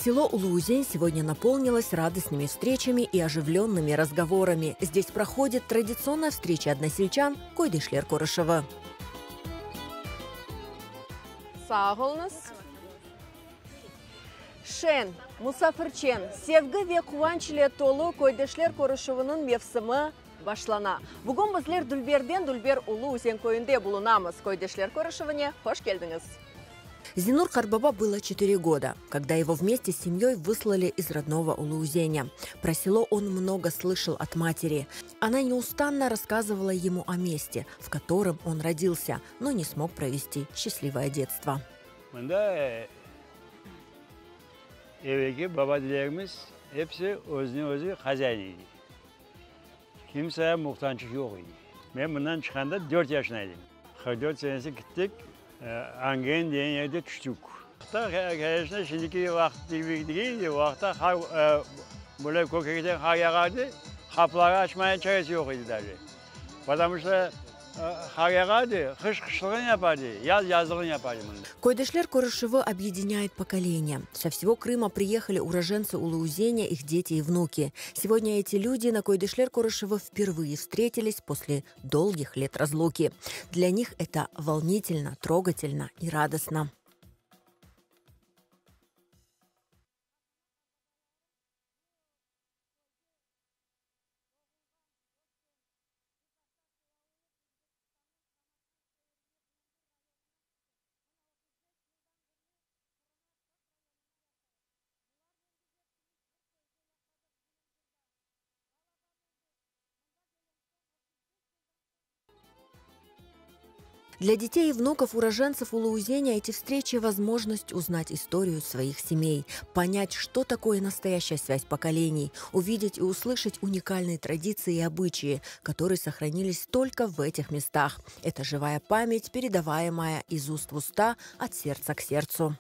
Село Улу-Узень сегодня наполнилось радостными встречами и оживленными разговорами. Здесь проходит традиционная встреча односельчан Köydeşler körüşüvi. Sağ oluñız. Şeñ, musafirçen, sevgi ve quvanç ile tolu Köydeşler körüşüviniñ mevsimi başlana. Bugün bizler dülberden dülber Ulu-Üzen köyünde bulunamız. Köydeşler körüşüvine hoş keldiñiz! Зинур qartbaba было 4 года, когда его вместе с семьей выслали из родного Улу-Узеня. Про село он много слышал от матери. Она неустанно рассказывала ему о месте, в котором он родился, но не смог провести счастливое детство. Mında evelki baba-dedelerimiz episi özüne özü hozâin edi. Kimsege muhtaçlıq yoq edi. Men mından çıqqanda dört yaşında edim. 44 senesi gittik, Angen degen yerde tüştük. Конечно, şimdiki vaqıt kibi degil edi, o vaqıtta qar, böyle kökekten qar yağardı, qapıları açmaya çaresi yoq edi daje. Потому что qar yağardı, qış qışlığını yapardı, yaz yazlığını yapardı mında. Köydeşler körüşüvi объединяет поколения. Со всего Крыма приехали уроженцы Улу-Узеня, их дети и внуки. Сегодня эти люди на Köydeşler körüşüvi впервые встретились после долгих лет разлуки. Для них это волнительно, трогательно и радостно. Для детей и внуков уроженцев Улу-Узеня эти встречи – возможность узнать историю своих семей, понять, что такое настоящая связь поколений, увидеть и услышать уникальные традиции и обычаи, которые сохранились только в этих местах. Это живая память, передаваемая из уст в уста, от сердца к сердцу.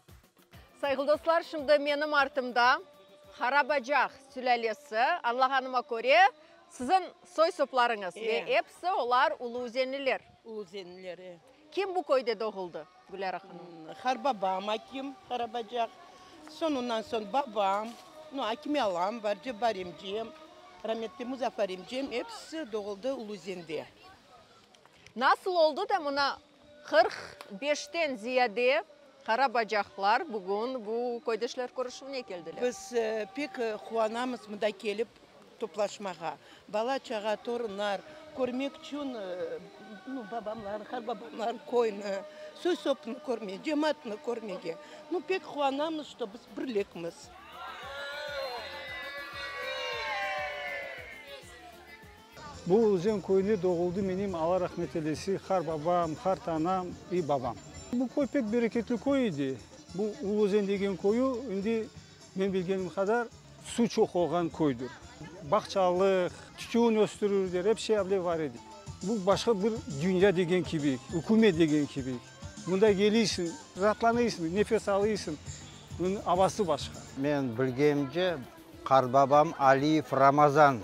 Sayğılı dostlar, şimdi menim artımda Qarabacaq sülâlesi, añlağanıma köre, siziñ soy-soplarıñız ve episi olar uluözenliler. Uluözenliler, e. Kim bu köyde doğuldı, Gülâra hanım? Qarbabam Akim Qarabacaq, soñ ondan soñ babam, nu, Akim alam bar, Cebbar emcem, rametli Muzafar emcem, episi doğuldı Uluözende. Nasıl oldı da mına 45-ten ziyade Qarabacaqlar bugün bu köydeşler körüşüvine keldiler? Biz pek quvanamız mında kelip toplaşmağa. Bala-çağa, torunlar körmek içün, nu, babamlar, qarbabamlar köyni, soy-sopnı körmege, cemaatnı körmege. Nu, pek quvanamız, şto biz birlikmiz. Bu Özen köyünde doğuldı menim, Alla rahmet eylesi, qarbabam, qartanam i babam. Bu köy pek bereketli köy edi. Bu Ulu Özen degen köyü indi men bilgenim qadar suv çoq olğan köydür. Bağçalıq, tütün östürirler, ep şey able var edi. Bu başqa bir dünya degen kibi, ükümet degen kibi. Mında keliysiñ, raatlanıysıñ, nefes alıysıñ, bunıñ avası başqa. Men bilgenimce, Qartbabam Aliyev Ramazan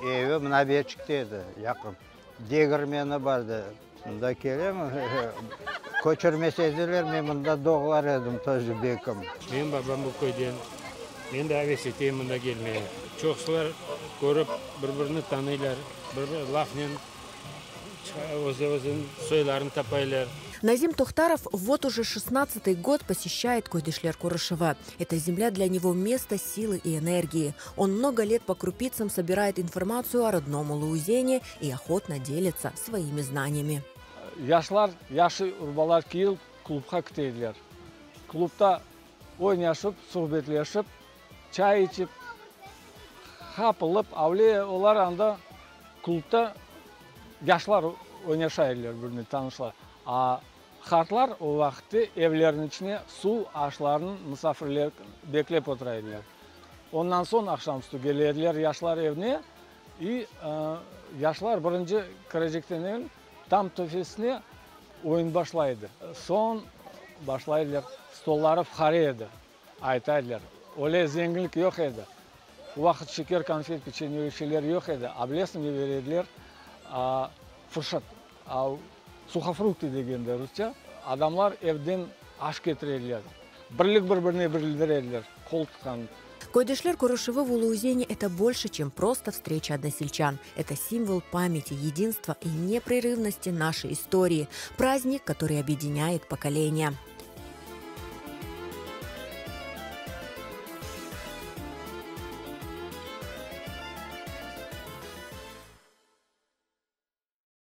evi mına beçikte edi, yaqın. Degirmeni bar edi. Mında kelem, köçürmese ediler, men mında doğlar edim toje bekim. Menim babam bu köyden. Men de aves eteyim mında kelmege. Çoqsular körip, bir-birini tanıylar, bir-bir lafnen öz-özüniñ soylarını tapaylar. Назим Тохтаров вот уже 16-й год посещает Köydeşler körüşüvi. Эта земля для него место силы и энергии. Он много лет по крупицам собирает информацию о родном Улу-Узене и охотно делится своими знаниями. Yaşlar yahşı urbalar kiyip klubqa kete ediler. Klubta oynaşıp, suhbetleşip, çay içip, hapılıp, avle olar anda klubta yaşlar oynaşa ediler bir-birine tanışlar. A qartlar o vaqıtte evleriniñ içine suv aşlarnıñ musafirler beklep otura ediler. Ondan soñ aqşam üstü kele ediler yaşlar evine i yaşlar birinci kirecekten evel tam töpesine oyun başlay edi. Soñ başlay ediler, stolları fuqare edi, ayta ediler. Öyle zenginlik yoq edi. O vaqıt şeker, konfet, peçenye öyle şeyler yoq edi. A bilesiñ ne bere ediler? Fırşat, suhofrukты degende rusça. Adamlar evden aş ketire ediler. Birlik bir-birine bildire ediler, qol tutqan. Köydeşler körüşüvi в Улу-Узене – это больше, чем просто встреча односельчан. Это символ памяти, единства и непрерывности нашей истории. Праздник, который объединяет поколения.